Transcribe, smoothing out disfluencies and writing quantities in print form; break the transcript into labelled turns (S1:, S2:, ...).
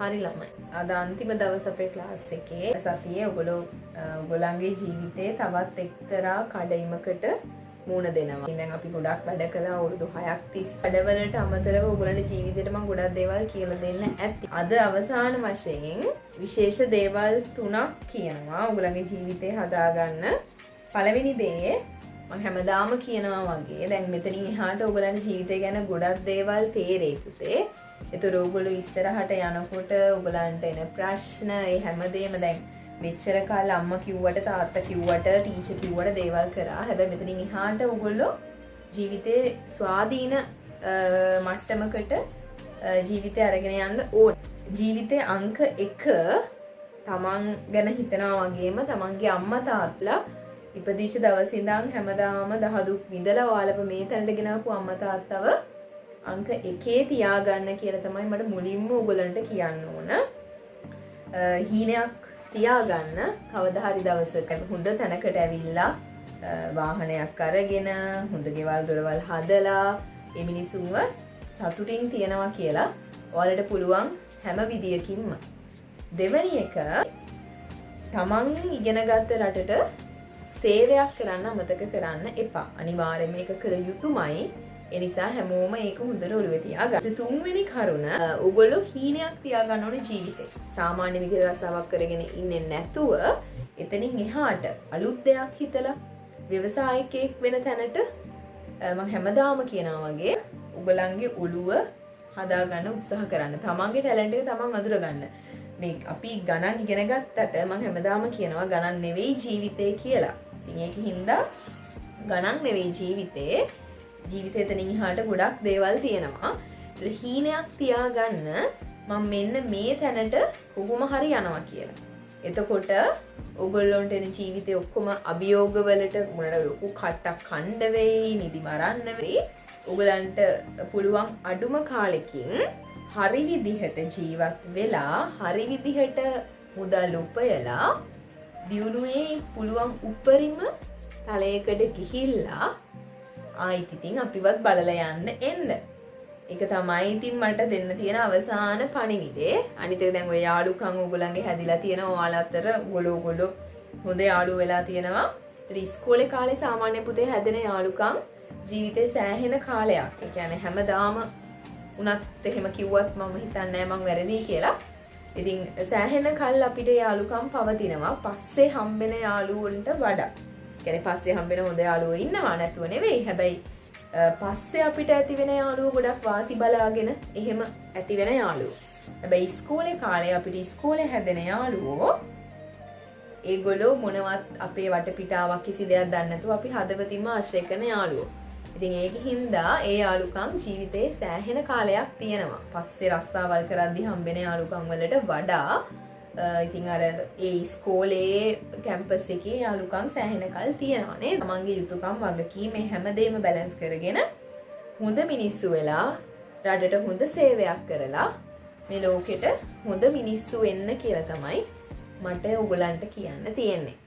S1: හරි ළමයි. අද අන්තිම දවස් අපේ ක්ලාස් එකේ සතියේ ඔයගොල්ලෝ ඔයගොල්ලන්ගේ ජීවිතේ තවත් එක්තරා කඩයිමකට මුණ දෙනවා. ඉතින් දැන් අපි ගොඩක් වැඩ කළා අවුරුදු 6ක් තිස්සේ. වැඩවලට අමතරව ඔයගොල්ලන්ගේ ජීවිතේට මම ගොඩක් දේවල් කියලා දෙන්න ඇති. අද අවසාන වශයෙන් විශේෂ දේවල් තුනක් කියනවා ඔයගොල්ලන්ගේ ජීවිතේ හදාගන්න. පළවෙනි දේ මං හැමදාම කියනවා වගේ දැන් මෙතනින් එහාට ඔයගොල්ලන්ගේ ජීවිතය ගැන ගොඩක් දේවල් තේරෙයි පුතේ. ඒතර ඔයගොල්ලෝ ඉස්සරහට යනකොට ඔයගොල්ලන්ට එන ප්‍රශ්න ඒ හැමදේම දැන් මෙච්චර කාල අම්මා කිව්වට තාත්තා කිව්වට ටීචර් කිව්වට දේවල් කරා. හැබැයි මෙතනින් එහාට ඔයගොල්ලෝ ජීවිතේ ස්වාධීන මට්ටමකට ජීවිතය අරගෙන යන්න ඕන. ජීවිතේ අංක 1 තමන් ගැන හිතනවා වගේම තමන්ගේ අම්මා තාත්තලා ඉපදිච්ච දවසේ ඉඳන් හැමදාම දහදුක් විඳලා ඔයාලව මේ තැනට ගෙනාපු අම්මා තාත්තව අංක 1 තියාගන්න කියලා තමයි මට මුලින්ම ඔයගොල්ලන්ට කියන්න ඕන. හීනයක් තියාගන්න කවදා හරි දවසක හොඳ තැනකට ඇවිල්ලා වාහනයක් අරගෙන හොඳ ගෙවල් දොරවල් හදලා ඒ මිනිසුන්ව සතුටින් තියනවා කියලා ඔයාලට පුළුවන් හැම විදියකින්ම. දෙවැනි එක තමන් ඉගෙනගත්ත රටට සේවයක් කරන්න අමතක කරන්න එපා. අනිවාර්යයෙන්ම ඒක කළ යුතුමයි. ඒ නිසා හැමෝම ඒක හොඳට ඔළුවේ තියාගන්න. තුන්වෙනි කරුණ ඔයගොල්ලෝ හීනයක් තියාගන්න ඕනේ ජීවිතේ. සාමාන්‍ය විදිහට රස්සාවක් කරගෙන ඉන්නේ නැතුව එතනින් එහාට අලුත් දෙයක් හිතලා ව්‍යවසායකයෙක් වෙන තැනට මං හැමදාම කියනවා වගේ ඔයගොල්ලන්ගේ ඔළුව හදාගන්න උත්සාහ කරන්න. තමන්ගේ ටැලන්ට් එක තමන් අඳුරගන්න. මේ අපි ගණන් ඉගෙන ගත්තට මං හැමදාම කියනවා ගණන් නෙවෙයි ජීවිතේ කියලා. ඉතින් ඒක හින්දා ගණන් නෙවෙයි ජීවිතේ. ජීවිතේ එතනින් එහාට ගොඩක් දේවල් තියෙනවා. ඒතර හීනයක් තියාගන්න මං මෙන්න මේ තැනට කොහොම හරි යනවා කියලා. එතකොට ඔයගොල්ලොන්ට එන ජීවිතේ ඔක්කොම අභියෝගවලට මොනට ලොකු කට්ටක් කණ්ඩ වෙයි, නිදි මරන්න වෙයි. ඔයගලන්ට පුළුවන් අඩුම කාලෙකින් හරි විදිහට ජීවත් වෙලා හරි විදිහට මුදල් උපයලා දියුණුවේ පුළුවන් උපරිම තලයකට ගිහිල්ලා ආයිත් ඉතින් අපිවත් බලලා යන්න එන්න. ඒක තමයි ඉතින් මට දෙන්න තියෙන අවසාන පණිවිඩේ. අනිත් එක දැන් ඔය යාළුකම් ඕගොල්ලන්ගේ හැදිලා තියෙන ඔයාලා අතර ඔයගොල්ලෝ හොඳ යාළුවෝ වෙලා තියෙනවා. ඒතර ඉස්කෝලේ කාලේ සාමාන්‍ය පුතේ හැදෙන යාළුකම් ජීවිතේ සෑහෙන කාලයක්. ඒ කියන්නේ හැමදාම උනත් එහෙම කිව්වත් මම හිතන්නේ නෑ මං වැරදි කියලා. ඉතින් සෑහෙන කල් අපිට යාළුකම් පවතිනවා පස්සේ හම්බෙන යාළුවන්ට වඩා. කියන්නේ පස්සේ හම්බෙන හොඳ යාළුවෝ ඉන්නවා නැතුව නෙවෙයි. හැබැයි පස්සේ අපිට ඇති වෙන යාළුවෝ ගොඩක් වාසි බලාගෙන එහෙම ඇති වෙන යාළුවෝ. හැබැයි ඉස්කෝලේ කාලේ අපිට ඉස්කෝලේ හැදෙන යාළුවෝ ඒගොල්ලෝ මොනවත් අපේ වටපිටාවක් කිසි දෙයක් දන්නේ නැතුව අපි හදවතින්ම ආශ්‍රය කරන යාළුවෝ. ඉතින් ඒක හින්දා ඒ යාළුකම් ජීවිතේ සෑහෙන කාලයක් තියෙනවා. පස්සේ රස්සාවල් කරද්දි හම්බෙන යාළුකම් වලට වඩා ඉතින් අර ඒ ඉස්කෝලේ කැම්පස් එකේ යාළුකම් සෑහෙන කල් තියෙනවා නේ. තමන්ගේ යුතුයකම් වගකීම් මේ හැමදේම බැලන්ස් කරගෙන හොඳ මිනිස්සු වෙලා රටට හොඳ සේවයක් කරලා මේ ලෝකෙට හොඳ මිනිස්සු වෙන්න කියලා තමයි මට ඔයගලන්ට කියන්න තියෙන්නේ.